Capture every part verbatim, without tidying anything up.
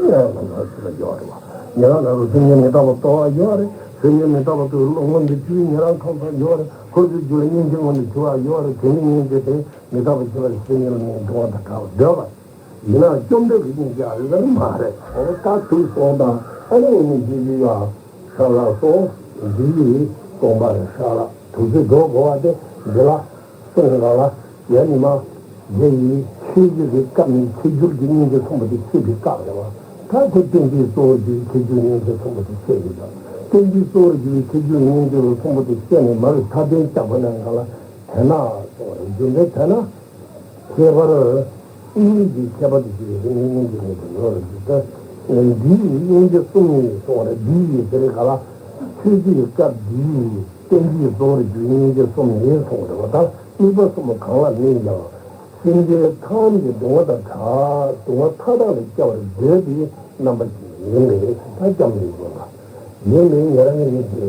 ཉེ་རང་ལ་ལ་ཟེར་ཡོད་རེད་བ། ཉེ་རང་ལ་ལ་སེམས་ཉིད་མི་རྟག་པ་རྟོགས་པ་ཡོད་རེད། སེམས་ཉིད་མི་རྟག་པ་རྟོགས་བློ་མངོན་དུ་གྱུར་ཉེ་རང་ཁམས་སངས་ཡོད་རེད། འཁོར་དུ་གྱུར་སྙིང་རྗེ་མངོན་དུ་གྱུར་བ་ཡོད་རེད། དེ་ནི་སྙིང་རྗེ་དེ་མི་རྟག་པ་ཁྱད་པར་སེམས་ཉིད་ལ་ནི་འགྲོ་བ་དང་འདྲ་བར་འདོད་པ། ཡིན་ནའང་བཅོམ་ལྡན་གྱི་སྙིང་རྗེ་ཨ་རི་ལ་མ་རེད། འོ་ད་དུས་སོང་དང་ཨ་ནི་འོ་ནི་ཞིག་ཡོད་ཤ་ལ་སོང་འདི་ཡི་སྟོང་པ་རེད་ཤ་ལ་དུས་ཚོད་འགྲོ་དགོས་པ་དེ་འདི་ལ། གསུངས་པ་ལ། ཡ་ཉི་མ། རྗེ་ཡི་ཆོས་བརྒྱུད་ཀྱི་སྐབས་ནས་ཁྱད་འགྱུར་གྱི་སྙིང་རྗེ་གསུངས་པ་དེ་ཤེས་པའི་སྐབས་རེད་བ། ད་དེ་བསྟན་པའི་གཙོ་བོར་གྱུར་པའི་ཁྱད་འགྱུར་སྙིང་རྗེ་གསུངས་པ་དེ་ཤེས་དགོས་ཀྱང་། བསྟན་པའི་གཙོ་བོར་གྱུར་པའི་ཁྱད་འགྱུར་སྙིང་རྗེ་ལ་གསུངས་པ་དེ་ཤེས་ནས་མ་རེད་ཐ་དན་བཅག་པ་ན་ག་ལ་དེ་ན་གསུངས་པ་རེད། རྒྱུ་མཚན་དེ་ན། ཁྱད་པར། དབུ་མའི་གི་ཁྱད་པར་དུ་ཞིག་རེད་དེ་ནི་སྙིང་རྗེ་མེད་དུ་ཡོད་རེད་ཟེར་ཏེ། འདིའི་སྙིང་རྗེ་གསུམ་ནི་གསུངས་པ་རེད། འདི་ཡི་ཟེར་ག་ལ། ཆོས་ཀྱི་སྐབས་འདིའི་བསྟན་པའི་གཙོ་བོར་གྱུར་སྙིང་རྗེ་གསུམ་ནི་གསུངས་པ་རེད་བ། ད་དམིགས་པ་གསུམ་གང་ལ་དམིགས་ཀྱང་། སེམས་ཅན་ཐམས་ཅད་སྡུག་བསྔལ་དང་བྲལ་སྡུག་བསྔལ་མཐའ་དག་ལས་སྐྱོབ་པར་འདོད་པའི་རྣམ་པ་ཅན་ཡིན་པས་ད་སྐྱབས་འགྲོ་ཡིན་པ། ཡིན་པས་ཉེ་རང་གི་སྙིང་རྗེ་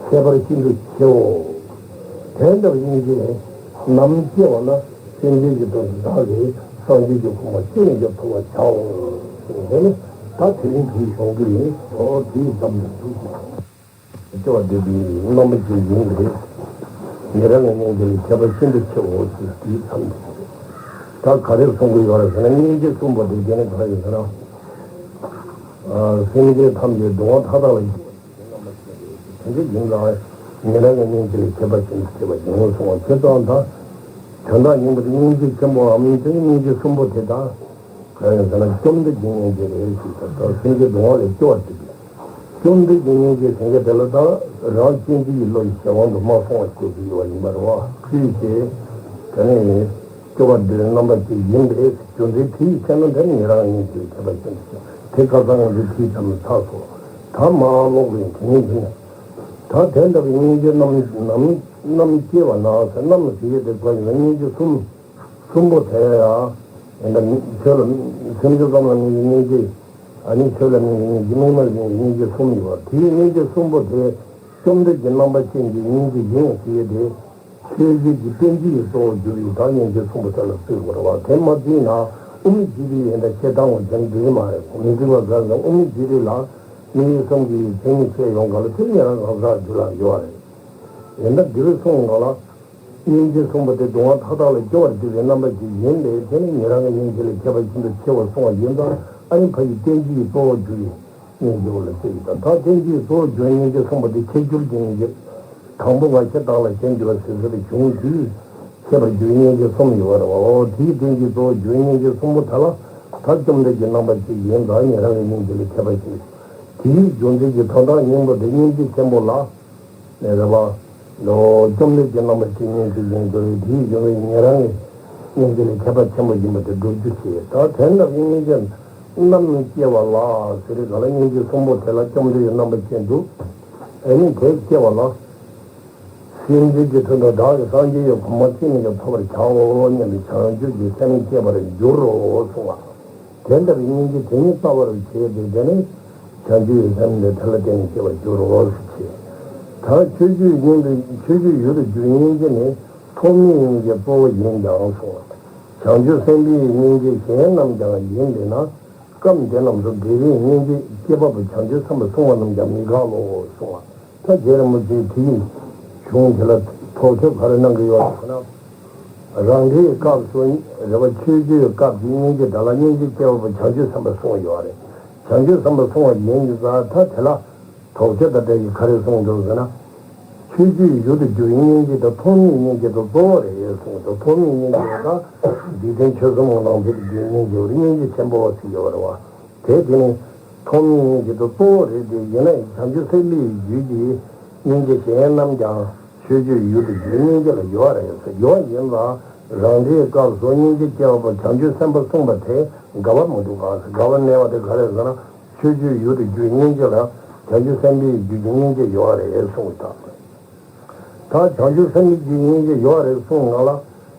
ཁྱད་པར་ཤིན་ཏུ་ཆེའོ། དེ་ལྟར་སྙིང་རྗེ་ནི་ནམ་སྐྱེ་བ་ན་སེམས་ཅན་གྱི་དོན་དུ་བདག་གིས་སངས་རྒྱས་ཀྱི་གོ་འཕང་ཅི་ནས་ཀྱང་ཐོབ་པར་བྱའོ། དེ་ནི་ད་དེ་རིང་དེའི་གཞུང་གི་ནི་འོ་དེའི་ཙམ་དུ་གྱུར་ཅིང་། སྐྱེ་བ་འདོད་པའི་རྣམ་པ་ཅན་ཡིན་པས། ཉེ་རང་གི་སྙིང་རྗེ་ནི་ཁྱད་པར་ཤིན་ཏུ་ཆེའོ་ཞེས་དེའི་ཙམ་དུ་གྱུར། ད་ག་རེ་གསུང་གི་ཡོད་རེད་ཟེར་ན་སྙིང་རྗེ་གསུམ་པོ་དེ་དེ་ནི་ག་རེ་ཡོད་ཟེར་ན། སེམས་ཅན་ཐམས་ཅད་སྡུག་བསྔལ་མཐའ་དག་ལ་སྐྱོབ་པར་འདོད་པའི་རྣམ་པ་ཅན་དེ་འདྲ་ཡིན་ཙང་། ཉེ་རང་གི་སྙིང་རྗེ་ལ་ཁྱད་པར་ཅན་དུ་བྱེད་པ་ཡིན་གསུངས་པ་དེ་ཙམ་དང་། དོན་དག་སྙིང་པོ་དེ་སྙིང་རྗེ་ཆེན་པོའམ་དེ་ནི་སྙིང་རྗེ་གསུམ་པོ་དེ་དག་གང་ཡིན་ཟེར་ན་བཅོམ་ལྡན་གྱི་སྙིང་རྗེ་རེད་ཞེས་དང་སེམས་ཅན་སྡུག་བསྔལ་ལས་སྐྱོབ་པར་འདོད་པའི། བཅོམ་ལྡན་གྱི་སྙིང་རྗེ་ཟེར་མཁན་དེ་ལ་ད་རང་གཅེས་འཛིན་གྱི་བློ་ཡི་གཞན་དབང་དུ་མ་སོང་བ་བྱེད་ཀྱི་ཡོད་པ་ཡིན་པ་རེད་བ། ཁུལ་བྱས། དེ་ནས་སྐྱོབ་པར་འདོད་པའི་རྣམ་པ་ཅན་ཡིན་པས་རྒྱུ་མཚན་དེ་ཡིས་ཁྱད་ན་དེ་ནི་ཉེ་རང་སྙིང་རྗེ་ལ་ཁྱད་པར་ཅན་དུ་བྱ། དེ་ཁ་སང་ང་ཚོས་དེའི་ཙམ་ལ་ཚར་སོང་། ད་མ་ཀློག་པའི་དེ་ཉིད་ཡིན། ད་དེ་འདྲ་བའི་སྙིང་རྗེ་རྣམ་རྣམ་རྣམ་སྐྱེ་བ་ན་ཟེར་རྣམ་ཟེར་ཡས་དེ་ག་ཡིན་ན་སྙིང་རྗེ་གསུམ། གསུམ་པོ་དེ་ཡང་། ཡིན་ད་ཆོས་ལ་སེམས་ཅན་ཙམ་ལ་དམིགས་པའི་སྙིང་རྗེ། ཨ་ནི་ཆོས་ལ་དམིགས་པའི་སྙིང་རྗེ། དམིགས་མེད་ལ་དམིགས་པའི་སྙིང་རྗེ་གསུམ་ཡོད་པ། དེའི་སྙིང་རྗེ་གསུམ་པོ་དེ་བཅོམ་ལྡན་གྱི་རྣམ་པ་ཅན་གྱི་སྙིང་རྗེ་ཡིན་ཟེར་ཡས་དེ། ཆོས་བརྒྱད་ཀྱི་བསྟན་བཅོས་ཀྱི་གཙོ་བོར་གྱུར་པའི་བདག་སྙིང་རྗེ་གསུམ་པོ་དེ་ལ་བརྩི་དགོས་རེད་བ། དེ་མ་བརྩིས་ན་དབུ་མའི་སྤྱི་དོན་ཡིན་ད་ཆེ་ཐང་བ་ཅན་འགྲིག་གི་མ་རེད། མི་འགྲིག་པ་ག་ཟེར་ན་དབུ་མའི་སྤྱི་དོན་ལ་དམིགས་ཡུལ་གསུམ་གྱི་མཚན་ཉིད་བཤད་ཡོང་ག་ལ་དེ་ཉེ་རང་གང་ཟག་རྒྱུད་ལ་ཡོད་རེད། ཡིན་ད་འདི་རུ་གསུངས་ག་ལ། སྙིང་རྗེ་གསུམ་པོ་དེ་སྡུག་བསྔལ་མཐའ་དག་ལས་སྐྱོབ་པར་འདོད་པའི་རྣམ་པ་ཅན་ཡིན་པས་དེ་ནི་ཉེ་རང་གི་སྙིང་རྗེ་ལས་ཁྱད་པར་ཤིན་ཏུ་ཆེ་བར་གསུངས་པ་ཡིན་ཙང་ཨ་ནི་ཕ་གི་བསྟན་བཅོས་ཀྱི་གཙོ་བོར་གྱུར་པའི་སྙིང་རྗེ་བོ་ལ་བརྩི་ཡི་དང་། ད་བསྟན་བཅོས་ཀྱི་གཙོ་བོར་གྱུར་སྙིང་རྗེ་གསུངས་པ་དེ་ཁྱད་འགྱུར་གྱི་སྙིང་རྗེ། དང་པོ་ང་ཁྱེད་བདག་ལ་ཞེན་འདོད་པ་ཟེར་ཟེར་བའི་གཞུང་དེས་ཁྱད་པར་གྱུར་སྙིང་རྗེ་གསུམ་ཡོད་པ་རེད་བ། འོ་དེའི་བསྟན་བཅོས་ཀྱི་གཙོ་བོར་གྱུར་སྙིང་རྗེ་གསུམ་པོ་དེ་ལ་ད་བཅོམ་ལྡན་གྱི་རྣམ་པ་ཅན་ཡིན་ཙང་ཉེ་རང་གི་སྙིང་རྗེ་ལས་ཁྱད་པར་ཤིན་ཏུ། དེའི་རྒྱུ་མཚན་གྱིས་དོན་དག་སྙིང་པོ་དེ་སྙིང་རྗེ་ཆེན་པོ་ལ། ནས་རེད་པ། ལོ། བཅོམ་ལྡན་གྱི་རྣམ་པ་ཅན་སྙིང་རྗེ་ཡིན་དགོས་པས་དེའི་རྒྱུ་མཚན་ཉེ་རང་གི་སྙིང་རྗེ་ལས་ཁྱད་པར་ཆེན་པོ་ཡིན་པ་དེ་བསྒྲུབ་རྒྱུ་བྱེད། ད་དེ་འདྲ་བའི་སྙིང་རྗེ་རྣམ་སྐྱེ་བ་ལ་ཟེར་རེད་ག་ལ་སྙིང་རྗེ་གསུམ་པོ་དེ་ལ་བཅོམ་ལྡན་གྱི་རྣམ་པ་ཅན་དུ། ཨེ་ནི་དེ་སྐྱེ་བ་ལ། སེམས་ཅན་གྱི་དོན་དུ་བདག་གིས་སངས་རྒྱས་ཀྱི་གོ་འཕང་ཅི་ནས་ཀྱང་ཐོབ་པར་བྱའོ་སྙམ་པའི་བྱང་ཆུབ་ཀྱི་སེམས་སྐྱེ་བར་འགྱུར་རོ་གསུངས་པ། དེ་ལྟར་སྙིང་རྗེ་དེ་ཉིད་རྩ་བར་བྱས་ཏེ་དེ་ནི་བྱང་ཆུབ་ཀྱི་སེམས་དེ་དེ་ལ་བརྟེན་ནས་སྐྱེ་བར་འགྱུར་རོ་ཞེས་བྱས། ད་ཆོས་བརྒྱད་སྙིང་དུ་ཆོས་བརྒྱད་ཡུལ་དུ་གྱུར་སྙིང་རྗེ་ནི་ཐོག་མའི་སྙིང་རྗེ་གཙོ་བོ་ཡིན་ཀྱང་གསུངས། བྱང་ཆུབ་སེམས་དཔའི་སྙིང་རྗེ་གཞན་རྣམས་ཀྱང་ཡིན་པས་ན། སྐབས་འདི་རྣམས་སུ་འབྲས་བུའི་སྙིང་རྗེ་སྐྱེས་པ་པོ་བྱང་ཆུབ་སེམས་དཔའ་གསུངས་པ་རྣམས་ཀྱང་མི་འགལ་ལོ་གསུངས་པ། ད་རྗེ་རིན་པོ་ཆེས་དེའི་གཞུང་དེ་ལ་དོགས་གཅོད་ག་རེ་གནང་གི་ཡོད་ཟེར་ན། རང་འགྲེལ་སྐབས་སུ་རེད་པ། ཆོས་བརྒྱད་སྐབས་ཀྱི་སྙིང་རྗེ་དེ་ལ་སྙིང་རྗེ་སྐྱེས་པ་པོ་བྱང་ཆུབ་སེམས་དཔའ་གསུངས་ཡོད་རེད། བྱང་ཆུབ་སེམས་དཔའ་གསུངས་པ་ཡིན་གྱི་ཙང་ད་དེ་ལ་དོགས་གཅོད་དང་འབྲེལ་གྱི་ག་རེ་གསུངས་འདུག་ཟེར་ན། ཆོས་བརྒྱད་ཡུལ་དུ་གྱུར་སྙིང་རྗེ་དང་ཐོག་མའི་སྙིང་རྗེ་དང་གཙོ་བོ་རེད་གསུངས་འདུག་ཐོག་མའི་སྙིང་རྗེ་ད་འཇིག་རྟེན་ཆོས་གསུམ་མང་ནང་ཚུལ་དུ་གྱུར་སྙིང་རྗེ་བར་སྙིང་རྗེ་ཆེན་པོ་ཟེར་གྱི་ཡོད་རེད་བ། དེ་དེ་ནི་ཐོག་མའི་སྙིང་རྗེ་དང་གཙོ་བོ་རེད་དེ་ཡིན་ན་ཡང་བྱང་ཆུབ་སེམས་དཔའི་རྒྱུད་ཀྱི་སྙིང་རྗེ་གཞན་རྣམས་ཀྱང་ཆོས་བརྒྱད་ཡུལ་དུ་གྱུར་སྙིང་རྗེ་ལ་ཡོད་རེད་ཟེར་ཡོད་ཡིན་ལ། རང་འགྲེལ་སྐབས་སུ་སྙིང་རྗེ་སྐྱེས་པ་པོ་བྱང་ཆུབ་སེམས་དཔའ་གསུངས་པ་དེ་འགལ་བ་མི་འདུག་ག་ཟེར། འགལ་བ་གནས་པ་དེ་ག་རེ་ཟེར་ན། ཆོས་བརྒྱད་ཡུལ་དུ་གྱུར་སྙིང་རྗེ་ལ་བྱང་ཆུབ་སེམས་དཔའི་རྒྱུད་ཀྱི་སྙིང་རྗེ་ཡོད་རེད་གསུངས་ད། ད་བྱང་ཆུབ་སེམས་དཔའི་རྒྱུད་ཀྱི་སྙིང་རྗེ་ཡོད་རེད་གསུངས་ང་ལ།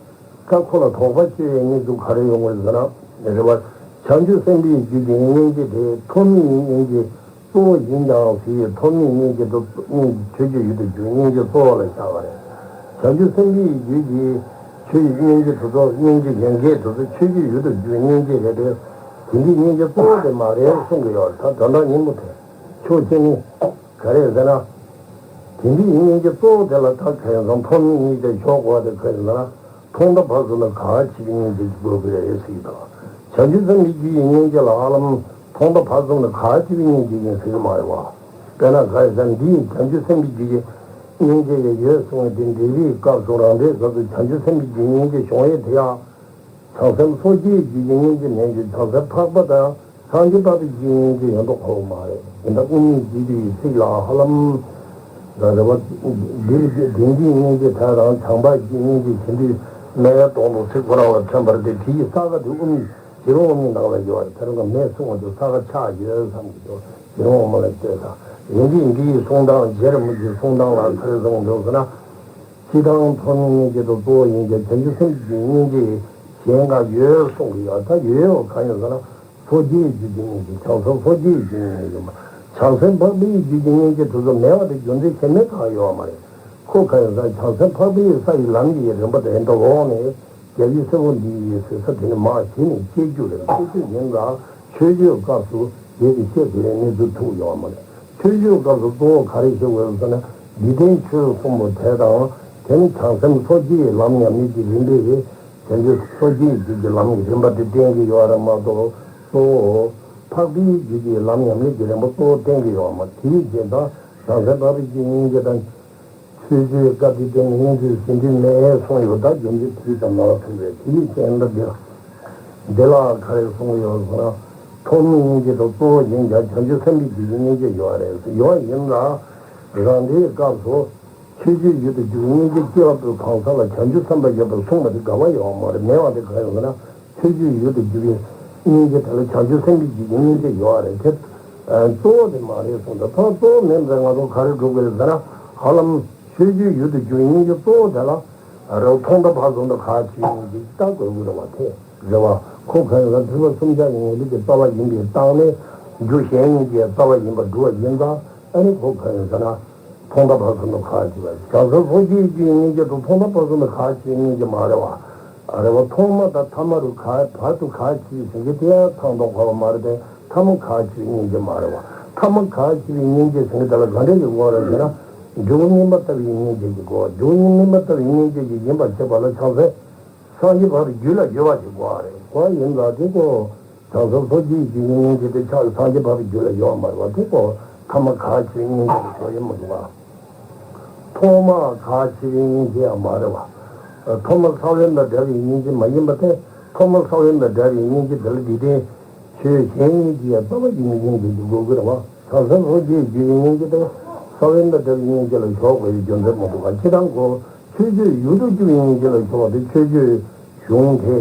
ད་ཁོ་ལ་དོགས་པ་སྐྱེ་བའི་གནས་ཚུལ་ག་རེ་ཡོང་གི་རེད་ཟེར་ན། རེད་པ། བྱང་ཆུབ་སེམས་དཔའི་རྒྱུད་ཀྱི་སྙིང་རྗེ་དེ་ཐོག་མའི་སྙིང་རྗེ་གཙོ་བོ་ཡིན་ཀྱང་ཟེར་ཡས་ཐོག་མའི་སྙིང་རྗེ་དེ་སྙིང་ཆོས་བརྒྱད་ཡུལ་དུ་གྱུར་སྙིང་རྗེ་གཙོ་བོ་ལ་བཞག་པ་རེད། བྱང་ཆུབ་སེམས་དཔའི་རྒྱུད་ཀྱི་ཆོས་ཀྱི་སྙིང་རྗེ་དེ་ཚོ་སྙིང་རྗེ་གཞན་སྐད་དེ་ཚོ་ཆོས་བརྒྱད་ཡུལ་དུ་གྱུར་སྙིང་རྗེ་རེད་དེ། དེ་འདྲའི་སྙིང་རྗེ་གཙོ་བོ་དེ་མ་རེད་གསུང་གི་ཡོད། ད་དོན་དག་སྙིང་པོ་དེ་ཕྱོགས་གཅིག་ནས་ག་རེ་ཟེར་ན། དེ་འདྲའི་སྙིང་རྗེ་གཙོ་བོ་དེ་ལ་ད་ག་ཡང་ཙམ་ཐོག་མའི་སྙིང་རྗེ་ཞོག་དགོས་དེ་ག་རེ་ཟེར་ན། ཐོག་མཐའ་བར་གསུམ་ལ་གལ་ཆེ་བའི་སྙིང་རྗེ་ཞིག་དགོས་ཀྱི་རེད་ཟེར་གྱི་འདུག་བྱང་ཆུབ་སེམས་དཔའི་རྒྱུད་ཀྱི་སྙིང་རྗེ་ལ་ཧ་ལམ་ཐོག་མཐའ་བར་གསུམ་ལ་གལ་ཆེ་བའི་སྙིང་རྗེ་ཡིན་ཟེར་གྱི་མ་རེད་བ། དཔེར་ན་ག་རེ་ཟེར་ན་འདིའི་བྱང་ཆུབ་སེམས་དཔའི་རྒྱུད་ཀྱི་སྙིང་རྗེ་ཡང་ཡོད་གསུངས་པ་དེ། འགྲེལ་པའི་སྐབས་སུ་རང་འགྲེལ་སྐབས་སུ་བྱང་ཆུབ་སེམས་དཔའི་རྒྱུད་སྙིང་རྗེ་བྱུང་ཡས་དེ་ཡང་། བྱང་སེམས་སོ་སྐྱེའི་རྒྱུད་ཀྱི་སྙིང་རྗེ་མིན་གྱི། བྱང་སེམས་འཕགས་པ་དང་སངས་རྒྱས་འཕགས་པའི་རྒྱུད་སྙིང་རྗེ་ཡོད་མདོག་ཁ་པོ་མ་རེད། དེ་འདྲ་དབུ་མའི་རྒྱུད་སྡེ་ཡི་ཚིག་ལ་ཧ་ལམ་རེ་བ་འདིར་དེ་འདྲའི་སྙིང་རྗེ་དེ་དང་བྱང་འཕགས་རྒྱུད་སྙིང་རྗེ་ཞེས་འདི་སྨྲ་བའི་དོན་དུ་ཚིག་ཁོ་རང་ལ་ཐོན་པ་རེད་དེ། དེ་ཡི་ས་ག་དེ་དབུ་མའི་བྱིན་རླབས་དབུ་མའི་ནང་ལ་ཡོད་རེད། དེ་རིང་ང་མེད་གསུང་བ་དེ་ས་ག་ཆགས་ཡོད་བསམ་གྱི་འདུག་བྱིན་རླབས་དབུ་མ་ལ་ལྟོས་དང་། ཡིན་གྱི་འདི་ཡི་གསུང་སྟངས་རྗེ་རིན་པོ་ཆེའི་གསུང་སྟངས་ལ་ག་རེ་གསུངས་འདུག་ཟེར་ན། སྤྱིར་བཏང་ཐོག་མའི་སྙིང་རྗེ་དང་གཙོ་བོ་ཡིན་ཀྱང་བྱང་ཆུབ་སེམས་ཀྱི་སྙིང་རྗེ་གཞན་འགའ་ཡོད་གསུང་གི་ཡོད། ད་ཡོད་ཡོད་གང་ཡིན་ཟེར་ན། སོ་སྐྱེའི་རྒྱུད་ཀྱི་སྙིང་རྗེ། བྱང་སེམས་སོ་སྐྱེའི་རྒྱུད་ཀྱི་སྙིང་རྗེ་མ། བྱང་སེམས་འཕགས་པའི་རྒྱུད་ཀྱི་སྙིང་རྗེ་དེ་ཚོ་མེད་པ་དེ་རྒྱུ་མཚན་གཞན་མེད་གང་ཡོད་མ་རེད། ཁོ་གང་ཡིན་ཟེར་ན་བྱང་སེམས་འཕགས་པའི་ས་ཡི་ལམ་གྱི་རིམ་པ་དེ་འདྲ་འོག་ནས། རྒྱལ་བའི་སྲས་པོ་འདི་ཡིས་ཟེར་ས་དེ་ནི་མར་གཞི་ནས་བཤད་རྒྱུ་རེད། བཤད་རྒྱུ་ཡིན་ཙང་མཆོད་བརྗོད་སྐབས་སུ་རྗེས་ཀྱི་བཤད་དགོས་པའི་གནས་ཚུལ་ཐུག་ཡོད་མ་རེད། མཆོད་བརྗོད་སྐབས་སུ་གཙོ་བོ་ག་རེ་བཤད་དགོས་ཟེར་ན། འཇིག་རྟེན་ཆོས་གསུམ་པོ་དེ་དང་། དེ་ནི་བྱང་སེམས་སོ་སྐྱེའི་ལམ་ཉམས་ལེན་གྱི་རིམ་པས་རེད། བྱང་ཆུབ་སོ་སྐྱེའི་རྒྱུད་ཀྱི་ལམ་གྱི་རིམ་པ་དེ་བསྟན་གྱི་ཡོད་རེད་མ་གཏོགས། གཙོ་བོ་འཕགས་པའི་རྒྱུད་ཀྱི་ལམ་ཉམས་ལེན་གྱི་རིམ་པ་གཙོ་བོ་བསྟན་གྱི་ཡོད་མ་རེད། དེའི་རྗེས་དང་བྱང་སེམས་འཕགས་པའི་རྒྱུད་སྙིང་རྗེ་དང་། མཆོད་བརྗོད་སྐབས་དེ་དེ་ནི་སྙིང་རྗེ་ཟིན་བྲིས་མེད་གསུངས་ཡོད། ད་རྒྱུ་མཚན་དེ་ཙམ་ལ་ཐུག་པས་དེའི་རྐྱེན་ལ་འདི་ལ་འདི་ལ་ག་རེ་གསུངས་ཡོད་ཟེར་ན། ཐོག་མའི་སྙིང་རྗེ་དང་གཙོ་བོ་ཡིན་ཀྱང་བྱང་ཆུབ་སེམས་དཔའི་རྒྱུད་ཀྱི་སྙིང་རྗེ་ཡོད་རེད། ཡོད་ཡིན་ལ་རང་འདྲའི་སྐབས་སུ་མཆོད་བརྗོད་ཡུལ་དུ་གྱུར་སྙིང་རྗེ་སྐྱེ་བ་པོའི་གང་ཟག་ལ་བྱང་ཆུབ་སེམས་དཔའ་ཡོད་པར་གསུངས་པ་དེ་འགལ་བ་ཡོད་མ་རེད། མེད་པ་དེ་གང་ཡིན་ཟེར་ན། མཆོད་བརྗོད་ཡུལ་དུ་གྱུར་པའི་སྙིང་རྗེ་དེ་ལ་བྱང་ཆུབ་སེམས་དཔའི་རྒྱུད་ཀྱི་སྙིང་རྗེ་ཡོད་རེད་དེ། གཙོ་བོ་དེ་མ་རེད་གསུངས་ཏེ། ད་གཙོ་བོ་མིན་པས་ང་ཚོ་ག་རེ་སྒྲུབ་དགོས་ཟེར་ན། ཧ་ལམ་མཆོད་བརྗོད་ཡུལ་དུ་གྱུར་པའི་སྙིང་རྗེ་གཙོ་བོ་དེ་ལ་རེ་བ་ཐོག་མཐའ་བར་གསུམ་དུ་གལ་ཆེ་བའི་སྙིང་རྗེ་ལྟ་དགོས་ཀྱི་རེད་བ། དེ་རེད་བ། ཁོ་གང་ཡིན་ཟེར་ན་ཐེག་པ་གསུམ་ཆར་གྱི་ངེས་ལེགས་ཀྱི་རྩ་བ་ཡིན་པའི་སྟེང་ནས་རྒྱུ་གཞན་སྙིང་རྗེའི་རྩ་བ་ཡིན་པར་སྒྲུབ་པ་ཡིན་ཙང་། ཨ་ནི་ཁོ་གང་ཡིན་ཟེར་ན། ཐོག་མཐའ་བར་གསུམ་དུ་གལ་ཆེ་བ། བྱང་སེམས་སོ་སྐྱེའི་རྒྱུད་སྙིང་རྗེ་དང་ཐོག་མཐའ་བར་གསུམ་དུ་གལ་ཆེ་བའི་སྙིང་རྗེ་མ་རེད་བ། རེད་བ། ཐོག་མ་དང་ཐ་མ་རུ་གལ་བར་དུ་གལ་ཆེ་བའི་སྙིང་རྗེ་དེ་ཡང་ཐང་ཐོག་ཁོ་བ་མ་རེད་དེ། ཐ་མ་གལ་ཆེ་བའི་སྙིང་རྗེ་མ་རེད་བ། ཐ་མ་གལ་ཆེ་བའི་སྙིང་རྗེ་ཟེར་མཁན་དེ་ལ་ག་འདྲ་ཞིག་དགོས་རེད་ཟེར་ན། འབྲས་བུ་སྨིན་པ་ལྟ་བུའི་སྙིང་རྗེ་ཞིག་དགོས། འབྲས་བུ་སྨིན་པ་ལྟ་བུའི་སྙིང་རྗེ་ཞིག་ཡིན་པར་བྱེད་པ་ལ་བྱང་སེམས་སངས་རྒྱས་འཕགས་པའི་རྒྱུད་ལ་སྦྱོར་བ་ཞིག་དགོས་པ་རེད། དགོས་པ་ཡིན་ཙང་དེ་ཀོ། བྱང་སེམས་སོ་སྐྱེའི་རྒྱུད་ཀྱི་སྙིང་རྗེ་དེ་ཆགས་སངས་རྒྱས་འཕགས་པའི་རྒྱུད་ལ་ཡོད་མ་རེད་བ། དེ་ཀོ་ཐ་མ་གལ་ཆེ་བའི་སྙིང་རྗེ་ཞིག་ཡོད་མི་འདུག་བ། ཐོག་མ་གལ་ཆེ་བའི་སྙིང་རྗེ་ཡང་མ་རེད་བ། ཐོག་མ་ས་བོན་དང་འདྲ་བའི་སྙིང་རྗེ་མ་ཡིན་པ་སྟེ། ཐོག་མ་ས་བོན་དང་འདྲ་བའི་སྙིང་རྗེ་དེ་ལ་འཇིག་རྟེན་ཆོས་གཞན་གཉིས་ཀྱི་རྩ་བ་ཡིན་པའི་སྙིང་རྗེ་ཞིག་དགོས་ཀྱི་རེད་བ། བྱང་སེམས་སོ་སྐྱེའི་རྒྱུད་ཀྱི་སྙིང་རྗེ་དེ་ས་བོན་དང་འདྲ་བའི་སྙིང་རྗེ་ལ་ཞོག་དགོས་པའི་རྒྱུ་མཚན་མི་འདུག་ག་སྤྱིར་བཏང་གོ། མཆོད་བརྗོད་ཡུལ་དུ་གྱུར་པའི་སྙིང་རྗེ་ལ་ཞོག་སྟེ་མཆོད་བརྗོད་གཞུང་དེ་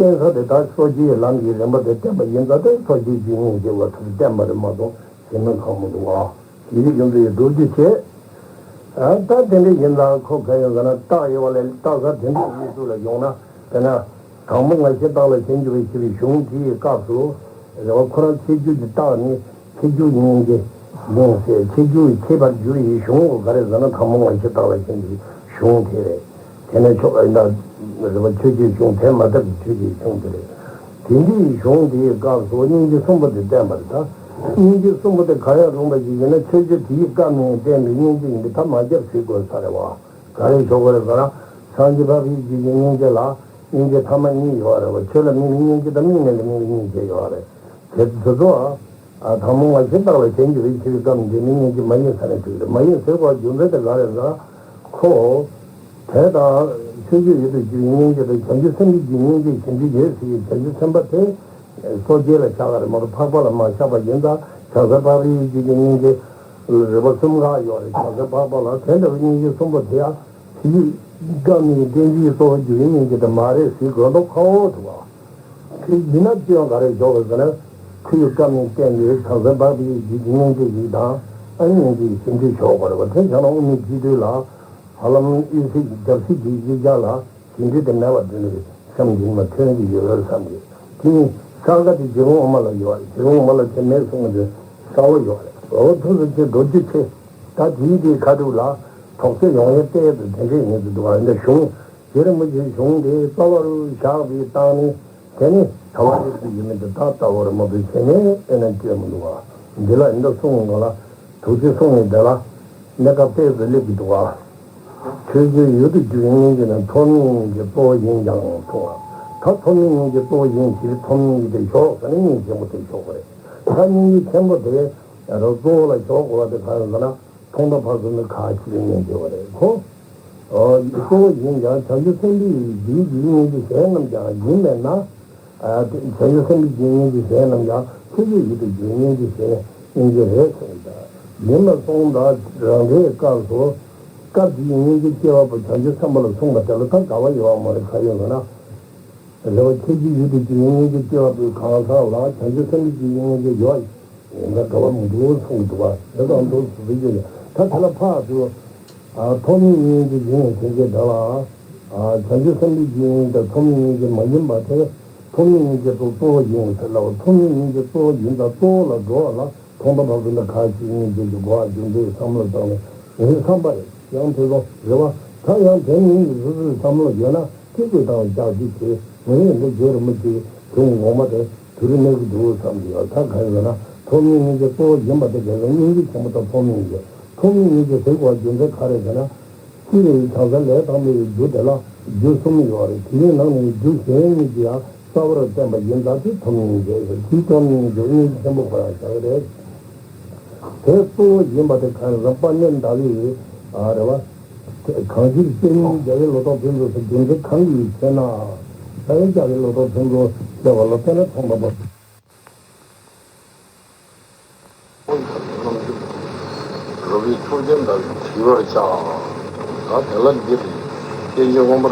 བསྟན་ས་དེ་དག་སོ་སྐྱེའི་ལམ་གྱི་རིམ་པ་དེ་བསྟན་པ་ཡིན་ཙང་དེ་སོ་སྐྱེའི་རྒྱུད་སྙིང་རྗེ་བ་ཐུབ་བསྟན་པ་རེད་མ་གཏོགས་གཞན་མིན་གང་མི་འདུག་ག་ཡིན་གྱི་རྒྱུ་མཚན་ཡིན་སྒྲུབ་རྒྱུ་བྱེད། ཨ་ད་དེ་འདྲ་ཡིན་ཙང་ཁོ་ག་ཡིན་ཟེར་ན་རྟགས་ཡོད་པ་ལས་རྟགས་ས་དེ་འདྲའི་གནས་ཚུལ་ལ་ཡོང་ན། དཔེར་ན། དང་པོ་ང་བཞིན་བདག་ལ་ཞེན་གྱུར་པའི་ཞེས་པའི་གཞུང་དེའི་སྐབས་སུ། རེ་བ་ཁོ་རང་ཁྱད་འགྱུར་གྱི་རྟགས་ནི་ཁྱད་འགྱུར་སྙིང་རྗེ་ཡིན་ཟེར། ཁྱད་འགྱུར་ཁྱད་པར་འགྱུར་བའི་གཞུང་ག་རེ་ཟེར་ན་དང་པོ་ང་བཞིན་བདག་ལ་ཞེན་གྱུར་པའི་གཞུང་དེ་རེད། དེ་ནས་ཆོས་ཨེ་ད་རེ་བ་ཆོས་ཀྱི་གཞུང་དེ་མ་ཐག་གི་ཆོས་ཀྱི་གཞུང་དེ་རེད། དེ་འདྲའི་གཞུང་དེའི་སྐབས་སུ་སྙིང་རྗེ་གསུམ་པོ་དེ་བསྟན་པ་རེད་ད། སྙིང་རྗེ་གསུམ་པོ་དེ་གང་ཡང་རུང་བ་ཞིག་ཡིན་ན་མཆོད་བརྗོད་དེའི་སྐབས་ནས་བསྟན་པའི་སྙིང་རྗེ་ཡིན་པས་ད་མ་ཁྱབ་ཟེར་དགོས་ས་རེད་བ། ག་རེ་ཞོག་གི་རེད་ཟེར་ན། སངས་རྒྱས་འཕགས་པའི་རྒྱུད་ཀྱི་སྙིང་རྗེ་ལ་སྙིང་རྗེ་ཐ་མ་གཉིས་ཡོད་རེད་བ། ཆོས་ལ་དམིགས་པའི་སྙིང་རྗེ་དང་དམིགས་མེད་ལ་དམིགས་པའི་སྙིང་རྗེ་ཡོད་རེད། དེ་དེ་ཚོ་ཨ་དང་པོ་ང་བཞིན་བདག་ལ་ཞེན་གྱུར་པའི་ཕྱིར་སྐབས་འདི་ནི་སྙིང་རྗེ་མ་ཡིན་ཟེར་ན་འགྲིག་རེད། མ་ཡིན་ཟེར་བ་རྒྱུ་མཚན་དེ་ག་རེ་ཟེར་ན། ཁོ། དེ་དང་མཆོད་བརྗོད་ཡུལ་དུ་གྱུར་པའི་སྙིང་རྗེ་དང་བྱང་ཆུབ་སེམས་དཔའི་རྒྱུད་སྙིང་རྗེ་ཞེན་དུ་ཡོད་ཟེར་བའི་བྱང་ཆུབ་སེམས་དཔའ་དེ། སོ་སྐྱེ་ལ་བཞག་པ་རེད་མ་གཏོགས་འཕགས་པ་ལ་མ་བཞག་པ་ཡིན་ཙང་བྱང་སེམས་འཕགས་པའི་རྒྱུད་ཀྱི་སྙིང་རྗེ། རེ་བ་གསུམ་ཀ་ཡོད་རེད། བྱང་སེམས་འཕགས་པ་ལ་དེ་འདྲ་བའི་སྙིང་རྗེ་གསུམ་པོ་དེ་ཡང་ཕྱི་རྒྱུད་སྐབས་གཉིས་གཏན་ཚིགས་གཙོ་བོ་རྒྱུ་ཡི་སྙིང་རྗེ་དེ་མ་རེད་ཟེར་དགོས་མདོག་ཁ་པོ་འདུག་བ། དེ་ཡིན་ན་ཅི་ཡང་ག་རེ་ཞོག་གི་ཟེར་ན། ཁོའི་སྐབས་གཉིས་བསྟན་པའི་བྱང་སེམས་འཕགས་པའི་རྒྱུད་ཀྱི་སྙིང་རྗེ་ཞིག་དང་ཨ་ནི་སྙིང་རྗེ་ཞེན་དུ་ཞོག་པ་རེད་བ། དེ་བྱས་ན་དབུ་མའི་སྤྱི་དོན་ལ་ཧ་ལམ་དབྱེ་ཚིག་རྒྱབ་ཚིག་གི་དབྱེ་བྱ་ལ། ཞེན་དུ་དེ་མེད་པ་འདི་ནི་སེམས་འདི་མ་ཐོན་གྱི་ཡོད་བསམ་གྱི། དེ་ནི་ས་ག་དེ་རྗེ་རོང་དབུ་མ་ལ་ཡོད་རེད། རྗེ་རོང་དབུ་མ་ལ་དེ་མེད་གསུངས་ཏེ་གསལ་བོ་ཡོད་རེད། འོ་ཐུགས་སུ་ཆེ་རྡོ་རྗེ་ཆེ། ད་དེའི་དེའི་ཁ་ཐུག་ལ་དོགས་སེལ་ཡོང་ཡས་ཏོག་ཙམ་དེ་འདྲས་ཡིན་དུ་འདུག་ཨ་འདི་གཞུང་རྗེ་རིན་པོ་ཆེའི་གཞུང་དེ་རྩ་བ་རུ་བཞག་པའི་སྟེང་ནས་དེ་ནི་ བྱ་བ་རིགས་སུ་ཡོད་མེད་དེ་ད་ལྟ་བར་མ་བུ་བྱས་ནས་ཨེ་ན་བཅོས་མི་འདུག་བ། འདི་ལ་ཡིན་ད་གསུང་ག་ལ་དུག་ཅི་གསུང་ནས་དེ་ལ་གནས་སྐབས་ཏོག་ཙམ་སླེབས་ཀྱི་འདུག་བ། ཆོས་སྤྱོད་ཡུལ་དུ་གྱུར་པའི་སྙིང་རྗེ་ནི་ཐོབ་མིན་སྙིང་རྗེ་གཙོ་བོ་ཡིན་ཀྱང་གསུང་བ། ད་ཐོབ་མིན་སྙིང་རྗེ་གཙོ་བོ་ཡིན་ཞེས་ཐོབ་མིན་སྙིང་རྗེ་ཞོག་ཟེར་ན་སྙིང་རྗེ་ཆེན་པོ་དེ་ཞོག་གི་རེད། ད་སྙིང་རྗེ་ཆེན་པོ་དེ་རང་གཙོ་བོ་ལ་ཞོག་དགོས་པ་དེ་གང་ཡིན་ཟེར་ན་ཐོག་མཐའ་བར་གསུམ་དུ་ཁ་ཆེའི་སྙིང་རྗེ་བ་རེད་ཁོ། གཙོ་བོ་ཡིན་ཀྱང་བྱང་ཆུབ་སེམས་དཔའི་རྒྱུད་ཀྱི་སྙིང་རྗེ་གཞན་རྣམས་ཀྱང་ཡིན་མེད་ན། བྱང་ཆུབ་སེམས་དཔའི་རྒྱུད་སྙིང་རྗེ་གཞན་རྣམས་ཀྱང་ཆོས་སྤྱོད་ཡུལ་དུ་གྱུར་སྙིང་རྗེ་གཞན་སྙིང་རྗེ་རེད་གསུངས་ཀྱང་། ཡིན་ལ་སོང་ད་རང་འགྲེལ་སྐབས་སུ། སྐབས་འདིའི་སྙིང་རྗེ་སྐྱེ་བ་པོ་བྱང་ཆུབ་སེམས་དཔའ་ལ་གསུངས་པ་དེ་ལ་ད་འགལ་བ་ཡོད་པ་མ་རེད། ག་ཡོད་ལ་ན། རེ་བ་ཆོས་ཀྱི་ཡུལ་དུ་གྱུར་སྙིང་རྗེ་སྐྱེ་བ་པོའི་གང་ཟག་ལ་བྱང་ཆུབ་སེམས་དཔའི་རྒྱུད་སྙིང་རྗེ་ཡོད། ཡིན་ན་འགལ་བ་མི་འདུག་གསུངས་འདུག་པ་དེ་དང་འདུག་ཟེར་གྱི་ཡོད། ད་དེ་ལ་ཕར་ཚུར། ཐོབ་མིན་སྙིང་རྗེ་ཡིན་ཟེར་གྱི་འདྲ་ལ། བྱང་ཆུབ་སེམས་དཔའི་རྒྱུད་སྙིང་རྗེ་དང་ཐོབ་མིན་སྙིང་རྗེ་མ་ཡིན་པ་དེ། ཐོབ་མིན་སྙིང་རྗེ་གཙོ་གཙོ་བོ་ཡིན་ཟེར་ལ། ཐོབ་མིན་སྙིང་རྗེ་གཙོ་བོ་ཡིན་དང་གཙོ་བོ་ལ་འགྲོ་བ་ལ་ཐོག་མཐའ་བར་གསུམ་དུ་ཁ་ཆེའི་སྙིང་རྗེ་ཞིག་དགོས་པ་རྒྱུ་མཚན་བསམ་བློ་བཏང་ནས་ངའི་བསམ་པ་རེད། ཡང་དེ་ཚོ་རེ་བ། ད་ཡང་དེ་མིན་གྱི་སོ་སོའི་བསམ་བློ་ཡོད་ན་ཐེ་གུས་དང་ལྕག་རྩི་བྱེད། ངས་འདི་བརྗོད་རིན་པོ་ཆེ་གཞུང་ངོ་མ་དེ་དུས་རིང་གནས་ཀྱི་འདུག་བསམ་གྱི་ཡོད། ད་ག་ཡིན་ཟེར་ན་ཐོབ་མིན་སྙིང་རྗེ་གཙོ་བོ་ཡིན་པ་དེ་ག་ལ་སྙིང་རྗེ་ཆེན་པོ་དང་ཐོབ་མིན་སྙིང་རྗེ། ཐོབ་མིན་སྙིང་རྗེ་ཟེར་དགོས་པ་རྒྱུ་མཚན་ག་རེ་ཟེར་ན། སྤྱིར་བྱང་སེམས་ལས་དང་པོའི་རྒྱུ་དེ་ལ་རྒྱུ་གསུམ་ཡོད་རེད། དེའི་ནང་ནས་རྒྱུ་གཞན་གཉིས་ཀྱི་ཡང་རྩ་བར་བསྟན་པ་ཡིན་ཙང་དེ་ཐོབ་མིན་སྙིང་རྗེ་ཟེར། དེའི་ཐོབ་མིན་སྙིང་རྗེ་སྙིང་རྗེ་ཆེན་པོ་ཁོ་རང་ཆགས་ཀྱི་རེད། དེ་གཙོ་བོ་ཡིན་པ་དེ་གང་ཡིན་ཟེར་ན་དཔལ་ལྡན་ཟླ་བའི་ཨ་རེད་བ། གང་ཕྱིར་སྤྱན་ནི་རྒྱལ་བའི་ལོ་ཏོག་ཕུན་ཚོགས་སུ། རྒྱུ་མཚན་གང་གིས་ཞེ་ན། ད་ཡང་རྒྱལ་བའི་ལོ་ཏོག་ཕུན་ཚོགས་ཟེར་བ་ལ་བལྟས་ན་ཚང་མ་པོ། རོལ་པའི་ཆོས་ཅན་དག་གིས་བྲིས་པར་བྱ། ད་དེ་ལ་འདིར་སྐྱེ་མཆེད་དབང་པོ།